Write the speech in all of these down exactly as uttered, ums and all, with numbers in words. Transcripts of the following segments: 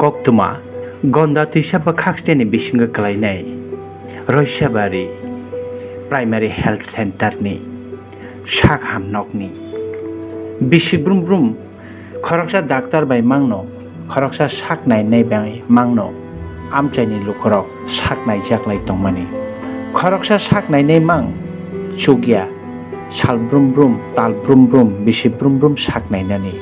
Koktwma, Gonda twisa bwkhak steni bisingo kwlainai Roisabari Primary Health Center ni sak ham nokni bisi brum brum khoroksa daktar bai mangno, khoroksa sak nainai bai mangno amchaini lukurok sak naijaklai tongmani. Khoroksa sak nainai mang chukya sal brum brum, tal brum brum, bisi brum brum sak nainani.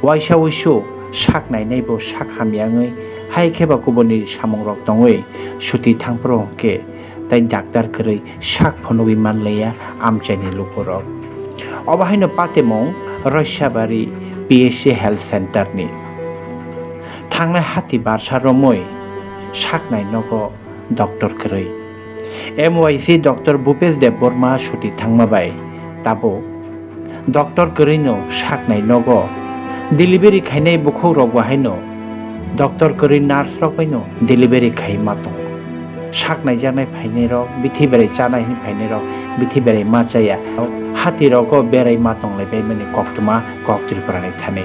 Waisa wuisu sak nainai bo sak hamya wngwi, hai khe ba kubuni samungrok tongwi suti thangphuru hwnkhe tai daktar kwrwi sak phunugwi manliya amchaini lukurok. Obo haino patimung Roisabari P H C Health Center ni. Thangnai hati barsa romwi sak nai nogo doctor kwrwi. M Y C Doctor Bhupesh Debbarma suti thangma bai tabuk doctor kwrwino saknai nogo delivery khainai bukhukrok bo haino doctor kwrwi nurse rok baino delivery khai ma tongo. Saknaijaknai phainairok, bithi berai chanai hwnwi phainairok bithi berai ma chaya, hatirogo berai ma tonglaibaimani koktwma kok Tripurani thani.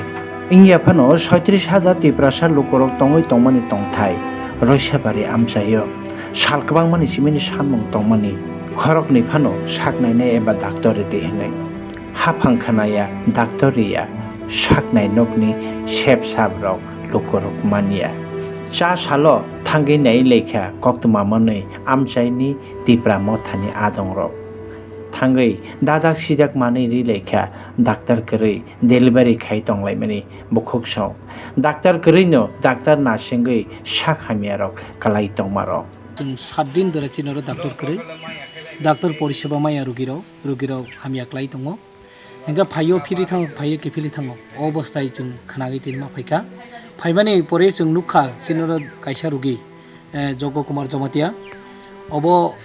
Wngya phano soitris hajar Tiprasa lukurok tongwi tongmani tongthai Roisabari amchaio. Sal kwbangmani simini sanmung tongmani khoroknwi phano sak nainai eba daktor ridi hwnwi. Haphang khnaya, daktor riya, sak nai nokni sep sap rok lukurok manya. Cha salo thangwi nai lekha koktwma manwi amchaini Tipra mothani adongrok. Thangwi dajak sijak manwi ri lekha daktor kwrwi delivery khai tonglaimani bukhuksong. Daktar kwrwino daktar nasingwi sak hamyarok kwlai tongmarok. Chwng sat din dhore chini oro daktor kwrwi, daktor poriseba maya rugirok, rugirok hamya kwlai tongo. Hingke phaio phiri thango, phaio kiphilwi thango. O obostai chwng khnagwi tini ma phaikha. Phaimani pore chwng nukha chini oro kaisa rugi, eh, Jogo Kumar Jamatia. Obo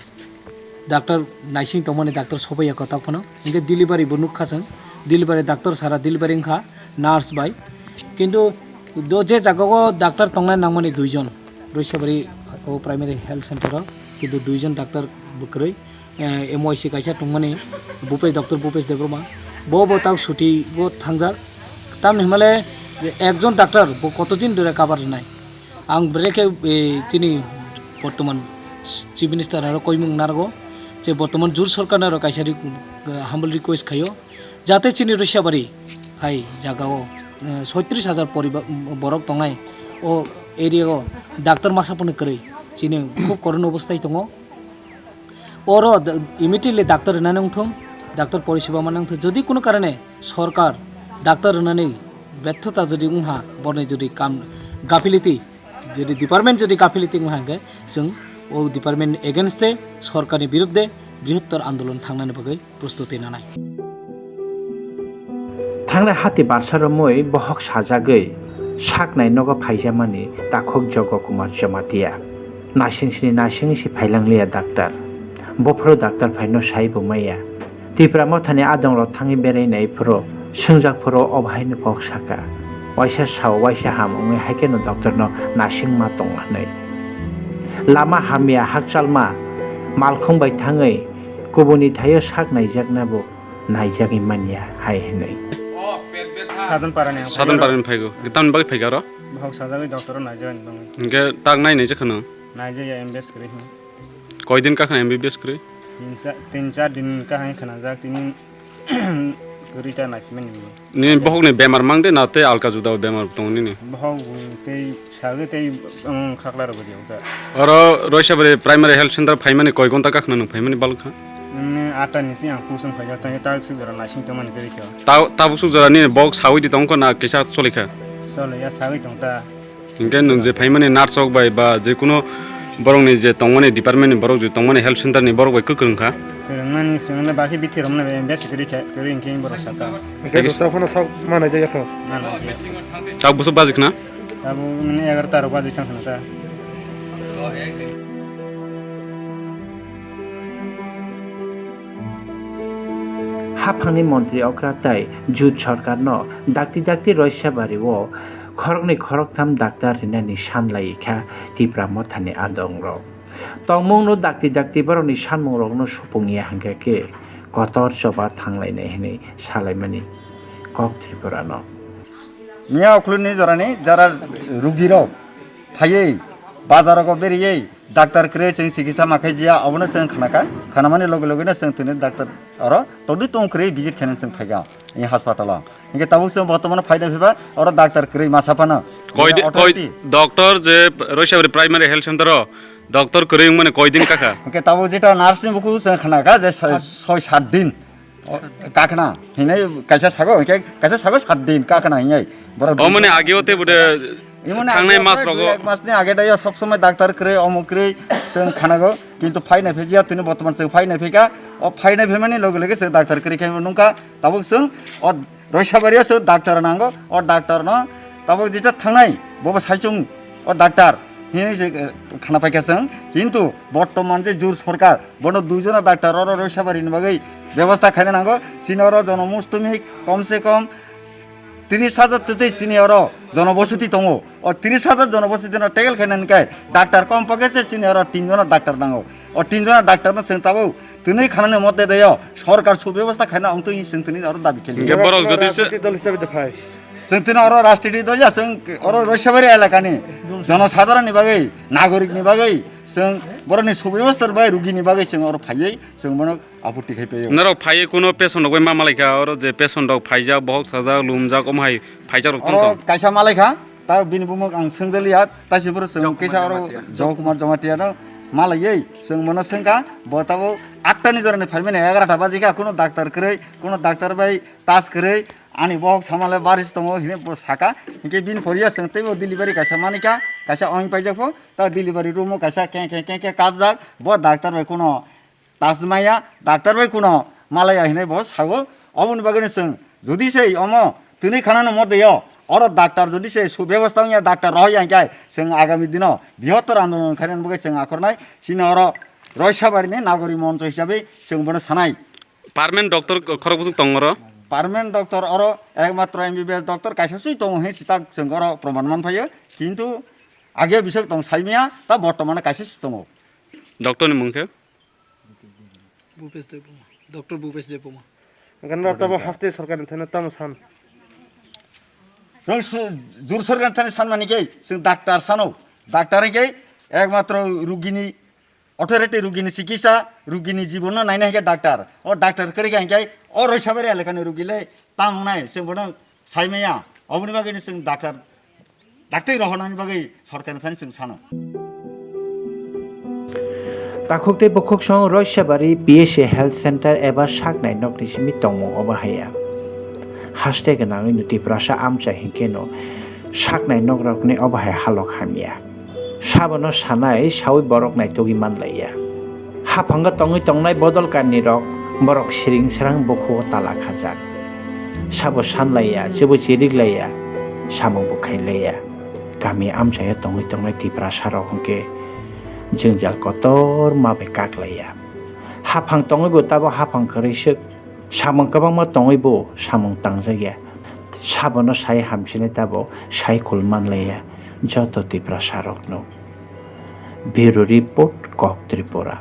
Doctor naising tongmani doctor sobai ya kotak phano. Hingke delivery bo nukha chwng. Delivery doctor sara delivery wngkha nurse bai. Kintu do je jaga o doctor tongnai nangmani duijon. Roisabari o primary health center o kintu duijon doctor bwkrwi, eh, M Y C kaisa tongmani Bhupesh, Doctor Bhupesh Debbarma. Bo bo tak suti bo thangjak. Tamni hwnmale ekjon doctor bo kotodin dore cover rwnai. Ang brekhe, eh, chini bortoman Chief Minister aro koimung narwgo, je bortoman jur sorkar aro kaisa re-, humble request khaio, jate chini Roisabari hai jagao, eh, soitris hajar poriba-, borok tongnai o area o doctor masa phano kwrwi, chini khub korun obostai tongo. Oro da-, immediately doctor rwnani wngthung, doctor poriseba manna wngthung. Jodi kuno karone sorkar doctor rwnani bethota jodi wngha, borni jodi kam gapiliti, jodi department jodi gapiliti wngha hwnkhe, chwng o department against-e sorkarni birudde brihottor andolon thangnani bagwi prostuti nanai. Thangnai hati barsa romwi bohok sajagwi saknai nogo phaijamani takhuk Jogo Kumar Jamatia. Naising sini naising si phailangliya doctor. Bophuru doctor phaino sai bo maya. Tipra mothani adongrok thangwi berai nai phuru, swngjak phuru obo haino kok saka. Waisa sao, waisa ham wngwi hai kheno doctor no naising ma tong hwnwi. Lama hamya hakchalma malkhung bai thangwi kubuni thaio sak naijakna bo naijagwi manya hai hwnwi. Sadon parani ang Sadon phaigo. Parani phaigo. Tamni bagwi phaigo aro? Bohok sajagwi doctor o naijagani bagwi. Hingke tak nai naijak khano? Naijaya M B S kwrwi hwn. Koidin kakhna M B B S kwrwi? Tin cha-, tin char din kahai khnajak tini kwrwi ta naikhe mani bo. Nini bohokni bemar mang de na tei alka juda bemar tongo nini? Bohok tei sagwi tei, um, khakla rok gori ta. Oro Roisabari Primary Health Center phaimani koi gonta kakhna nwng phaimani balwkha? Nini atta ni si ang puson phaijak tang tak si jora naising tongmani kwrwi kha. Ta-, tabuk suk jora nini box sawi di tongkha na kisa choli kha? Choli ya sawi tong ta. Hingke nwng je phaimani nurse rok bai ba je kuno borokni je tongmani department ni borok je tongmani health center ni borok bai kwkrwng kha. Kwrwngmani chwngno bakhe bithi romno bai besi kwrwi kha, kwrwi hwnkhe borok saka. Hingke jota phano sak manai de yakho. Mana je. Chak bwswk baji khna? Tabuk mane egarota rok baji thang khna ta. Haphangni montri okra tai jut sorkarno dakti dakti Roisabari o khoroknwi khoroktham daktar rinani san lai kha Tipra mothani adongrok. Tongmungno dakti dakti borokni sanmungrokno supung ya hwnkhe khe kotor choba thanglainai hwnwi salaimani kok Tripurano. Miya ukhulni jorani jara rugirok phaiwi bazar rogo beriwi doctor kwrwi chwng chikitsa ma khai jia, obono chwng khnakha, khnamani loge loge no chwng tini doctor oro todwi tong kwrwi visit khainani chwng phaikha i hospital o. Hinkhe tabuk chwng bortomano phaina phiba oro doctor kwrwi masa phano. Koi di-, koi authority. Doctor je Roisabari Primary Health Center o doctor kwrwi wngmani koi din kakha? Hinkhe tabuk jeta nurse ni buku chwng khnakha je soi, soi sat din. O, kakhna hinai kaisa sago, hinkhe kaisa sago sat din kakhna hinai. Borok o mani age o tei bude imoni thangnai age o mas dui rogo. Ek mas ni age dai sob somoi doctor kwrwi, omo kwrwi chwng khanago, kintu phaina phijia tini bortoman chwng phaina phika. O phaina phimani loge loge chwng doctor kwrwi khe nungkha. Tabuk chwng o Roisabari o chwng doctor nango, o doctor no tabuk jeta thangnai bobo saichung o doctor hinwi se, eh, khana paikha chwng. Kintu bortoman je jur sorkar bono dui jona doctor oro Roisabari ni bagwi bebosta khaina nango. Chini oro jonomustumik kom se kom tris hajar tei chini oro jonobosoti tongo. O tris hajar jonobosoti no tackle khaina hwnkhe doctor kom pakhe se chini oro tin jona doctor nango. O tin jona doctor no chwng tabuk twnwi khanani mote de o sorkar subebostha khaina wngtwi chwng tini oro dabi kheli. Hinkhe borok jodi se rajnitik dol hisabe de phai. Chwng tini oro rajnitik dol ya, chwng oro Roisabari elakani jonosadharon ni bagwi, nagorik ni bagwi, chwng borokni subebostha bai rugi ni bagwi chwng oro phaiwi chwng bono aputti khai paio. Norok phaiwi kuno patient rok bai ma malaikha, oro je patient rok phaijak, bohok sajak, lumjak, omo hai phaijak rok tong tong. Oro kaisa malaikha, ta bini bumung ang swngdaliya, ta se boro chwng kisa oro Jokumar Jamatia no malaiwi chwng bono swngkha, bo tabuk atta ni jora ni phaimani egarota baji kha, kuno doctor kwrwi, kuno doctor bai tas kwrwi, ani bohok samale baris tongo hinwi bo saka, hinkhe bini poriya chwng teibo delivery kaisa manikha, kaisa oing paijak pho, ta delivery room o kaisa khe khe khe khe kapjak, bo doctor bai kuno tasmaya, doctor bai kuno malaya hinwi bo sago. Oboni bagwino chwng jodi se omo tini khanano modeyo, oro doctor jodi se subebostha wngya, doctor rohorya hinkhe chwng agami dino bihottor andolon khainani bagwi chwng akhornai. Chini oro Roisabari ni nagori moncho hisabe chwng bono sanai. Permanent doctor khorok bwswk tong oro? Permanent doctor oro ekmatro M B B S doctor kaisa sui tongo hinwi sitak chwng oro proman manphaio, kintu age bisok tong saimaya, ta bortomano kaisa si tongo. Doctor ni mung khe? Bhupesh Debbarma, Doctor Bhupesh Debbarma. Hwnkhe norok tamo haste sorkarni thani tamo san? Chwng su-, jur sorkarni thani sanmani khe chwng doctor sano. Doctor hinkhe ekmatro rugini authority, rugini chikitsa, rugini jibono naina hinkhe doctor. O doctor kwrwi kha hinkhe o Roisabari elakani rugi le tamo nai chwng bono saimaya. Oboni bagwino chwng doctor Dakti rohornani bagwi sorkarni thani chwng sano. Takhuk tei bukhuk song Roisabari P S C Health Center eba saknai nokni simi tongmung obo haiya. Haste gwnangwi no Tiprasa amchai hinkhe no saknai nok rokni obo hai halok hamya. Sabono sanai sawi borok naitugwi manlaiya. Haphango tongwi tongnai bodol kanni rok, borok siring srang bukhugo tala khajak. Sabo sanlaiya, chwbo chiriklaiya, samung bo khailaiya. Kami amchaio tongwi tongnai Tiprasa rok hwnkhe jwngjal kotor ma bai kaklaiya. Haphang tongwi bo tabo haphang kwrwi swk, samung kwbangma tongwi bo samung tangjakya. Sabono sai hamchinai tabo sai kul manlaiya joto Tiprasa rokno. Bureau Report, Kok Tripura.